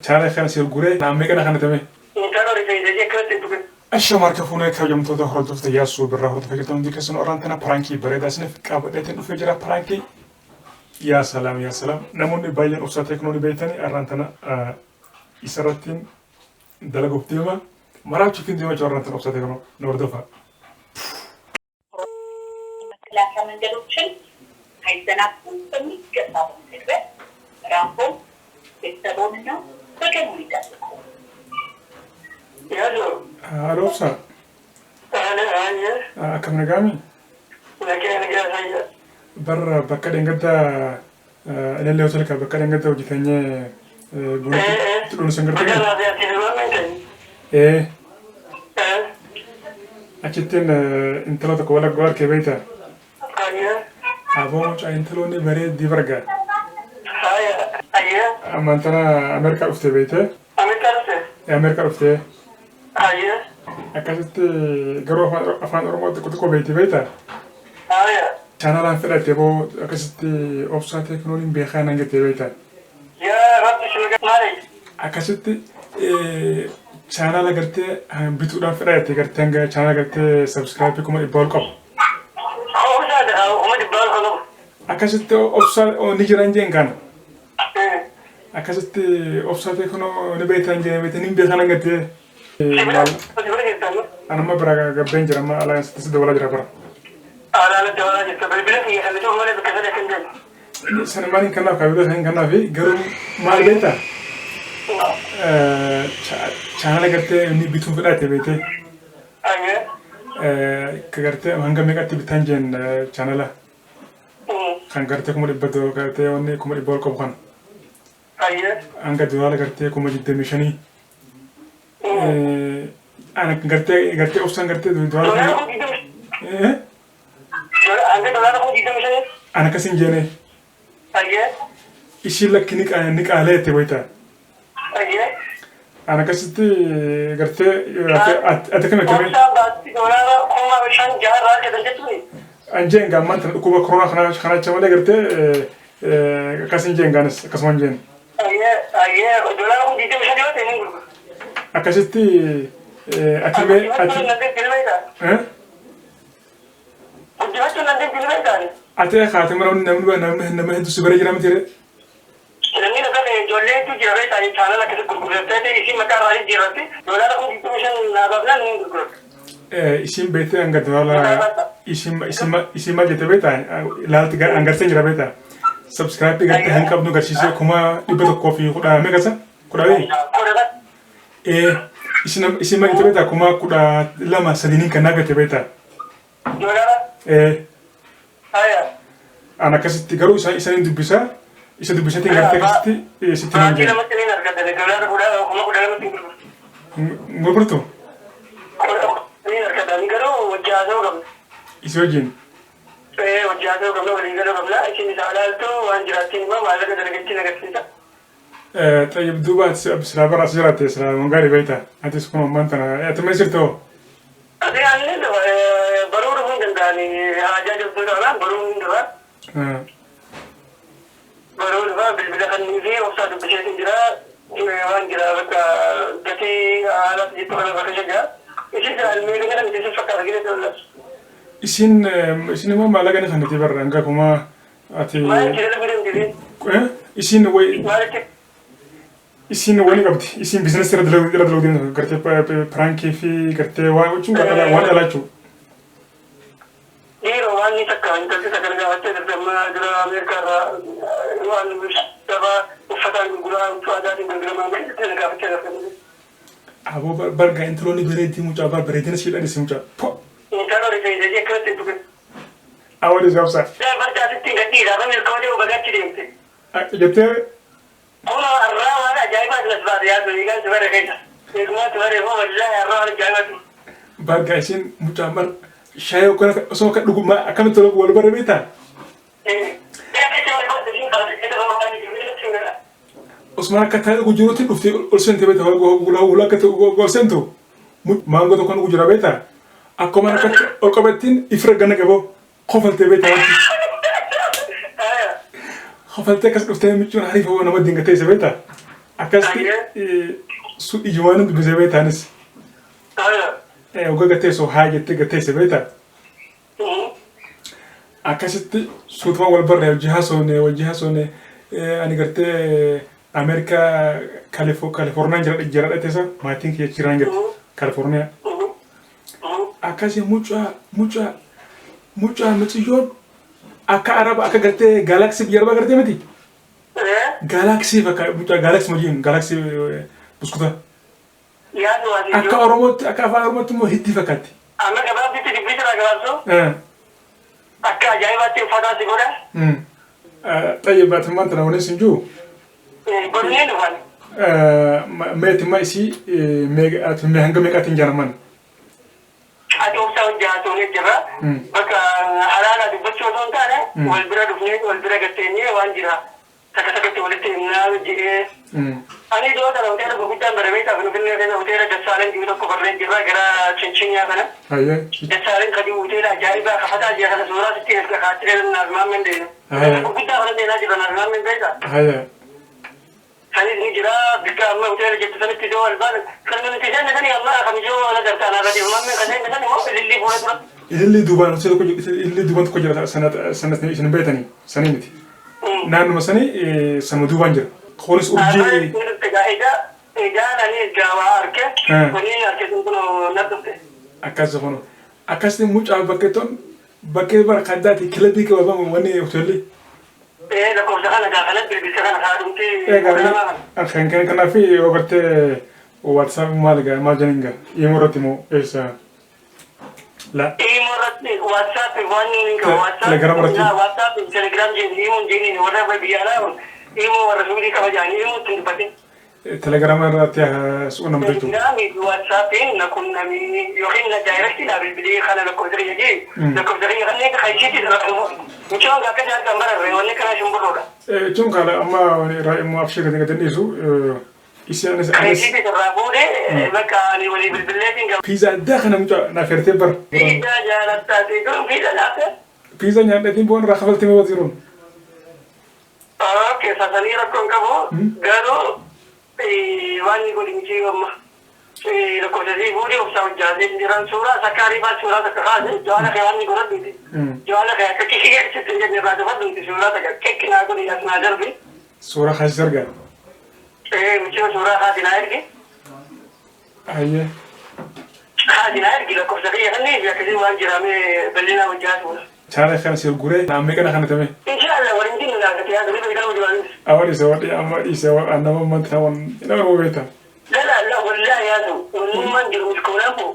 Chaala kana si gurguree naan meeqa na kannatame? Intala rifeensa ishee akkanatti hin tuqin. Ashama harka fuunee kabajamtoota hordoftoota Yaassuu Birraa hordofaa jirtan hundi keessan oraan tana prankii bareedaa isiniif qabadheetiin dhufee jira prankii yaa salaam yaa salaam namoonni baay'een obsaa teeknoo ni beektanii arraan tana isarrattiin dalaguuf deema maraachuuf hin deema jechuudha arraan tana obsaa teeknoo na hordofaa. መከላከያ መንገዶችን ሳይዘናጉ በሚገባ በመተግበር ራስዎን፣ ቤተሰብዎንና ወገንዎን ይጠብቁ። Yaadoo. Haadha obsaa Haala haala. akkam nagaami Nagaa nagaa fayyaa. Barra bakka dheengaddaa ilaallee hotel ka bakka dheengaddaa hojjetanyee buna itti dhuunu san gartee Bakka laafee ati yeroo ammaa hin ee ta'in. Achittiin intala tokko wal argoo arkee beekta. Ayyaa. Aboo mucaa intaloonni bareeddii barga. Haaya. Ayyaa. Ammaan tana Ameerikaa dhuftee beekte. Ameerikaa dhufte. Ameerikaa dhuftee. Ayyaa. Akkasitti garuu afaan Oromoo xiqqoo xiqqoo beekti beekta. Haaya. Chaanalaan fedhatte boo akkasitti obsaa teeknooliin beekaa naan jettee beekta. Yaa Rabbi si magaa maali? Akkasitti chaanaala gartee bituudhaan fedha jettee gartee hanga chaanaala gartee sabskraayibii 100,000 ol qabu. Obsaa 100,000 ol qabu. Akkasitti obsaa ni jiran jeen kana. Akkasitti obsaa teeknoo ni beektan jeen beektan hin beekan hangattee. Anamma bira gabbeen jira amma alaan sitti dabalaa jira bara. Alaan dabalaa jirta bilbila kiyya kan bituuf malee bakka sana kan deemu. Sana maaliin kanaaf kaayyoota isaanii kanaaf garuu maal beektaa? Chaanala gartee inni bituu fedhaate beektee. Ka gartee hanga meeqatti bitaan jeen chaanala kan gartee 100,000 gartee wanni 100,000 ol qabu kana. Hanga dolaara gartee 25,000. Ana gartee gartee obsaan gartee dolaara kuma. Hanga dolaara 25,000? Ana akkas hin jeene. Ishiin lakki ni qaalee jette wayita. Ana akkasitti gartee ati akkam akkamii. Obsaan baatti dolaara 5,000 irraa argatan jechuuni. An jeen gaa ammaan tana dhukkuba koronaa kana kanaacha malee gartee akkas hin jeen gaanis akkasuma hin jeen. Ayyee dolaara 25,000 yoo ta'e ni gurgura. Akkasitti ati mee ati. Guddifachuun nan deemti beektaa? Ati haati mana namni namni nama hedduu si bara jira miti ree. Namni lafa ta'e ijoollee hedduu jira beektaa chaanala akkasii gurgurattee isiin maqaa irraa jijjiirratti dolaara 25,000 naa baafnaan ni gurguratti. Isiin beektee hanga dolaara isiin maal jette beektaa ilaalti hangarsee jira beektaa. Subscribe gartee hin qabnu garsiisee 110,000 meeqa isa? Kudha wayii? Ee isiin maal jette beektaa 12,000 sadiiniin kan naaf jette beektaa. Dolaara? Ee. Haya. An akkasitti garuu isa isa dubbisa isa dubbisatiin gartee akkasitti sitti himan Baatii jeen. lamatti ni argata dolaara 12,000tti hin gurguru. Hin gurgurtu? Ni argata garuu wajji haasa'uu qabna. Isi wajjin? Ee wajji haasa'uu qabna walii galuu qabna isin isaa ilaaltu waan jiraattiin immoo maallaqa dalagachiin agarsiisa. Xayyib duuba ati silaa bara as jiraatte silaa waan gaarii beekta. Atis kun ammaan tana ati ma jirta hoo? Ati ani baruu dhufuu hin danda'ani haajaa jirtu taanaan baruu hin dhufa. Baruu dhufa bilbila kannii fi obsaa dubbiseetiin jira waan jira bakka gatii haala jettu kana bakka ishee jira. Isin meeqa kana miti isin fakkaata gidee ta'uu Isin isin immoo maallaqa ni kanniti barra hanga kuma ati. Maal jedhee lafa deemti? Isin way Maalitti? Isin wani qabdi isin biizinasii irra dalaguu irra dalaguu deemtu gartee piraankii fi gartee waan jechuun waan dhalaa jechuudha. Dhiiroo waan ni takka intalti takka gaafattee turte amma dura Ameerikaa irraa waan gabaa uffataan gurguraa huccuu aadaatiin gurguramaa maal jettee na gaafattee turte. Aboo bargaa intaloonni bareeddii mucaa bar bareedina ishee dhalisi mucaa. Po. Intala rifeensa ishee akkanatti hin tuqin. Awwa dhiisi obsa. Barcaa sitti hin gadhiisa afaan milkoodee bagaatti deemte. Jettee Kunoo arraa waan ajaa'ibaatu as baate yaadu eegaan si bare keessa. Eegumaa si bare hoo wallaahi arraa waan ajaa'ibaatu. Bargaa isheen mucaan bar shaayii akkana osoo akka dhugu akkamitti wal bare beektaa? Osuma akka taa'ee dhugu jirutti dhuftee ol seente beektaa wal akka ol seentu maangoo tokko dhugu jira beektaa? Akkuma akka ol qabattiin ifira ganna qaboo kofaltee beektaa wanti. Kofaltee akkas dhuftee michuun hariifoo nama dingatee isa beektaa? Akkasitti su ijumaan dubbisee beektaanis. Ogaa gatteessu haa jettee gatteesse beektaa. Akkasitti suutuma wal barree hojii haasofne hojii haasofne ani gartee Ameerikaa Kaalifoorniyaan jira jira dhatteessa maatiin kiyya jiraan jirti Kaalifoorniyaa. Akkasii mucaa mucaa mucaa mucayyoon akka araba akka gartee gaalaksii biyya arabaa gartee miti. Gaalaksii bakka mucaa gaalaksii majiin gaalaksii buskuta. Akka Oromootti akka afaan Oromootti immoo hiddii fakkaatti. Amma gabaabsitti dubbii jira gabaabsuu. Akka ajaa'ibaatti uffataa si godha. Xayyibaat tana waliin sin jiru. Bonneen dhufan. Meetimmaa isii hanga meeqaatiin jaalaman? Ati obsa hojjaatuun jira. Bakka halaala dubbachuu osoo hin taane wal bira dhufnee wal bira gatteenyee waan jira. Takka takkatti walitti himnaa jedhee. Ani iddoo kana hoteela gurguddaan baramee ta'a Finfinnee keessa hoteela Dassaaleen jiru tokko barreen jirra gara Chincinyaa kana. Dassaaleen kan jiru hoteela ajaa'ibaa kafataa jira kana suuraa sitti erga kaachiree naaf maammen deemu. Gurguddaa kana seenaa jira naaf maammen beekaa. Sanis ni jira bikka amma hoteela jettu sanitti iddoo wal baana. Kan nuti seenne sani amma kamiyyoo wal agartaa naaf adiif maammen kan seenne sani immoo ilillii fuula dura. Ilillii duubaan hoteela tokko ilillii duubaan tokko jira sana isin beektanii sanii miti. Naannuma sanii sama duubaan jira. Kunis urjii. Ijaan ani gaawaa arge waliin arge sun kun na dhufte. Akkas kun akkasitti mucaa bakkee ton bakkee bara kaddaati kilabii qabamu wanni hoteelli. Lakkoofsa kana gaa kana bilbilcha kana kaadhumti. Egaa kan kan kanaaf yoo gartee WhatsApp maal gaa maal jedhan gaa imo irratti moo eessa la. Imo irratti WhatsApp waan inni qabu WhatsApp. Telegram irratti. WhatsApp Telegram jedhu imo jedhini warra biyya alaa imo warra suudii qaba jedhanii imo ittiin dubbatin. Telegram irratti su'u nama jechuudha. Telegramii fi WhatsAppiin na qunnamii yookiin na daayirektii na bilbilii kana lakkoofsa kiyya jee lakkoofsa kiyya kanneen kayshiitti irraa mucaan akka isaan kan bararre wanni kanaa shumburroodha. Jechuun kana amma immoo abshee gadi gadi dhiisu isii anis anis. Kayshiitti irraa fuudhee bakka ani walii bilbilleetiin gaba. Piizaa addaa kana mucaa naaf ertee bara. Piizaa jaalattaati garuu piizaa nyaate. Piizaa nyaadheetiin boon irraa kafaltii mee wasiiruun. Okay, sasanii rakkoon qabu garuu waan inni godhi miti amma. Lakkoofsa sii fuudhee obsaa hojjaatee jiran suuraa sakkaarii fa'aa suuraa takka kaase jawaala kee waan inni godhadhuuti. Jawaala kee akka kikii keessatti hin jenne irraa dubadhuuti suuraa takka kekkinaa godhi as naa darbi. Suuraa kaasii argaa. Michoo suuraa kaasi naa ergi. Ayyee. Kaasi naa ergi lakkoofsa kiyya kanneen fi akkasii waan jiraamee bal'inaa hojjaatuudha. Chaala kana si gurguree naa meeqa kana tame. Inshallah waliin jinnu naa gati yaa gadi kan hojii Awwan isa wadhi amma isa nama manta wan nama beekta. La la la wallahi yaasu wannummaan jiru miskoonaafu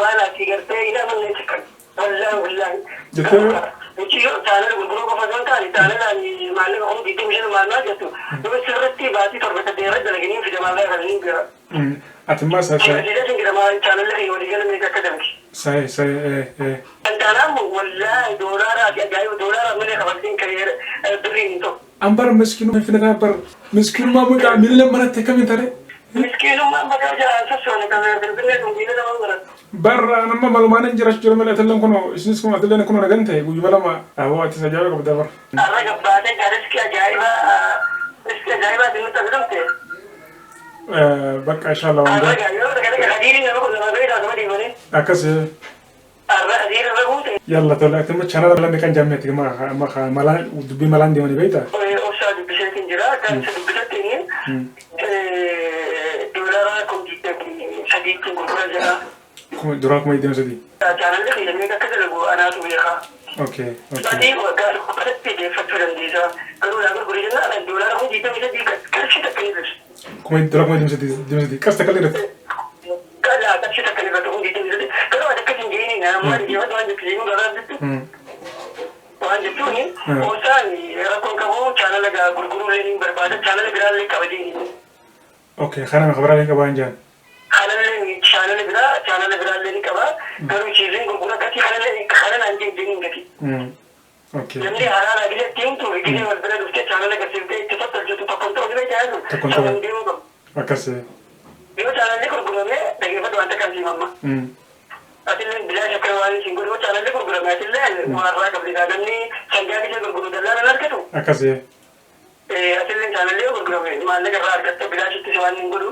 waan ati gartee ilaamanne cikkan wallahi wallahi. Jettee Mucayyoo chaanala gurguruu qofa osoo hin taane chaanalaan maallaqa kuma digdami shan maal maal jettu nama sirriitti baatii torba saddeet irra dalaganii fida maallaqa kana ni jira. Ati immoo sa sa Agarsiisee sin jira maal chaanalli kiyya walii gala meeqa akka dalage. Sahi sahi eh eh. Kan taanaan wallahi doolaara ati ajaa'iba doolaara malee kafaltiin kariyeera birriin hin ta'u. An bar miskiinuma finfinnee bar miskiinummaa mucaa miila maratti akkamiin taree. Miskiinummaan bakka jalaan sossoone kan finfinnee sun miila nama maratti. Bar nama malumaan hin jiraachuu jira malee atilleen kunoo isinis kunoo atilleen kunoo nagan ta'e guyyuma lama aboo atis ajaa'iba qabda bar. Har'a gabbaatee gaa riskii ajaa'ibaa riskii ajaa'ibaa nutti as dhufte. Bakka inshallah waan Har'a gaa yoo dhaga dhaga hadiiriin nama kun nama beekaa nama dhiibanii. Akkas. Har'a hadiira irra buute. Yalla tola ati immoo chaanala lamee kan jammeeti ma malaan dubbii malaan deemanii beektaa. Obsaa dubbiseetiin jira kan isa dubbisetti inni doolaara kuma digdamii sadiitti gurgura jira. Duraa 23,000. Chaanalli kiyya meeqa akka dalagu anaatu beeka. Okay okay. Ati waggaa tokkotti deeffachuu dandeessa. Garuu naa gurguri jennaan doolaara 23,000 qarshii takka hin irratti. Kuma doolaara 23,000 qarshii takka illee irratti. Qalaa qarshii takka irratti 23,000 garuu ati akkas hin jeeniin amma dhiyeeffatu waan jettu jeenuu gabaabsitti. Waan jechuun obsaan rakkoon qabu chaanala gurguruu illee ni barbaada chaanala biraallee qaba jeeni. Okay kana kabaraalee qabaa hin jaan. Kanallee chaanala biraa chaanala biraallee ni qaba garuu chiiziin gurgura gatii kanallee kana naan jeen jeeniin gatii. Okay. Namni haraara gisee itti himtu gisee wal bira dhuftee chaanala garsiiftee itti tottolchitu tokkoon ta'u dhibee jaalu Tokkoon ta'u. sammuu deemuu qabu. Akkas. Yoo chaanalli gurgurame dhaggeeffatu wanta kam siimamma. Atillee bilaash akka waan isin godhu chaanalli gurgurame atillee waarraa qabdi namni sangaa gisee gurguru dallaan hin argatu. Akkas. Asillee chaanallee gurgurame maallaqa irraa argatta bilaashitti waan hin godhu.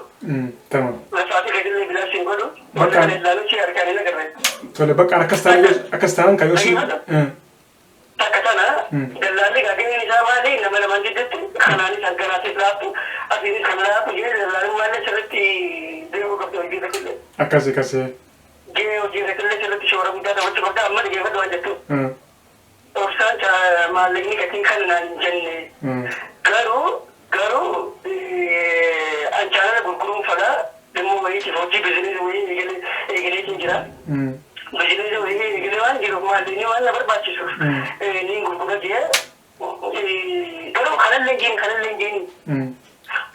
Tamam. Sa'aatii keetillee bilaashi hin godhu. Bakka- Laaluchi harkaan hin agarre. Tole bakka akkas taanaan akkas taanaan kan yoo si. Takka tana dallaalli gaafiin isaa maali nama lamaan jidduutti kanaanis hanganaatis laaftu asiinis kana laaftu jee dallaalummaa sirriitti beekuu qabdu hojii irratti. Akkas akkasii. Gahee hojii irratti sirriitti shoora guddaa taphachuu qabda amma dhaggeeffadhu waan jettu. Obsaan maallaqni gatiin kan naan jenne. Garuu an chaanala gurguruun fadhaa dhimma wayiitiif hojii bizineesii wayii eegaleetiin jira. Bizineesii wayii eegalee waan jiruuf maallaqni waan na barbaachisuuf niin gurgura jee. Garuu kanallee jeen kanallee jeen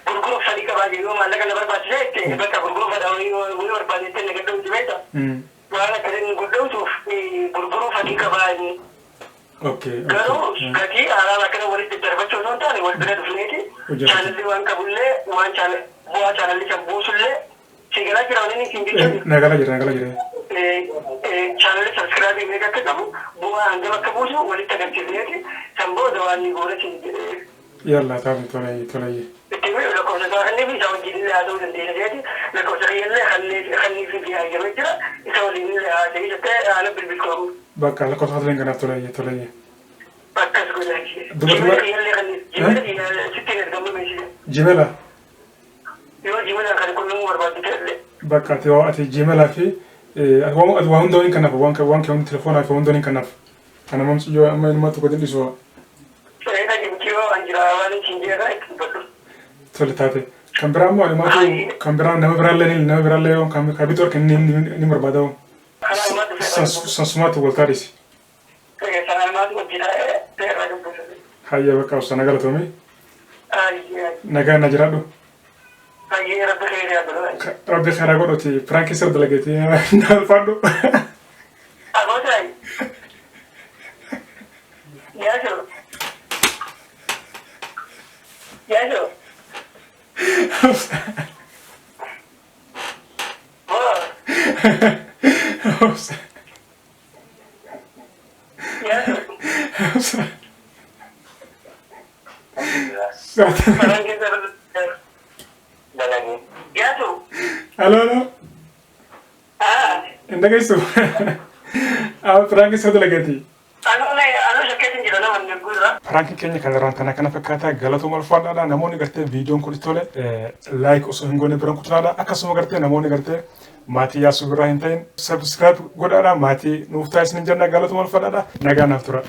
gurguruuf fedhii qabaa jee yoo maallaqa na barbaachise jette bakka gurguruuf fedha wayii barbaade jettee na gadhootu beekta. Waan akkasiin gurguruuf gurguruuf fedhii qabaa inni. Okay. Garuu gatii haalaan akkana walitti darbachuu osoo hin taane wal bira dhufneeti chaanalli waan qabullee waan bu'aa chaanalli kan buusullee si galaa jira waan inni hin jechuun. Nagalaa jira nagalaa jira. Chaanalli sabskraabii meeqa akka qabu bu'aa hangam akka buusu walitti agarsiifneeti san booda waan ni goona siin jedhee. Yalla taa'u tolee tolee. Itti lakkoofsa isaa kanneen fi isa wajjin illee haasa'uu dandeenya jeeti lakkoofsa kiyyallee kanneen fi hayyamee jira isa waliin illee haasa'ee jettee haala bilbiltoomu. Bakka lakkoofsa toleen kanaaf tolee tolee. Akkas godhachi. Dubartii- Jimela kiyyallee kanneen jimela kiyya sittiin ergamuu meeshee. Jimela Yoo jimela kan qunnamuu barbaaddu ta'ellee. bakka ati waa ati jimela fi ati waa hunda waliin kanaaf waan waan kee hundi telefoonaa fi hunda waliin kanaaf. Kana mamsi yoo amma ilma tokko dhiisuu Fedha jimchiyoo an jira waan hin jeeraa itti dubbadhu. tole taate. Kan biraa immoo ani maatu kan biraa nama biraallee nama biraallee yoo kan kan bitu harka inni ni barbaada. Kanaan maatu fedha. Sansumaatu wal taadhisi. Sanaan maatu hojii taa'ee irraa dubbisu. Hayya bakka obsa nagaa galatoomii Ayyee nagaa na jiraadhu. ayyee rabbi khayrii haa godhu. Rabbi khayraa godhuti piraankii sirra dalageeti na alfaadhu. Abootaay. Yaasoo. Yaasoo. Boo. Obsa. Yaasoo. Obsa. Karaan keessa dalagee. Yaasoo. Alo alo. Ah. Hin dhageessu. Piraankii sirra dalageeti. Anuu shakkeetiin jira nama hin gurra. Piraankiin keenya kan irraan kana kana fakkaata galatooma ulfaadhaadha namoonni gartee viidiyoon kun tole like osoo hin goone biraan kutanaadha akkasuma gartee namoonni gartee maatii yaasuu biraa hin ta'in subscribe godhaadha maatii nuuf taasisan jenna galatooma ulfaadhaadha nagaa naaf tura.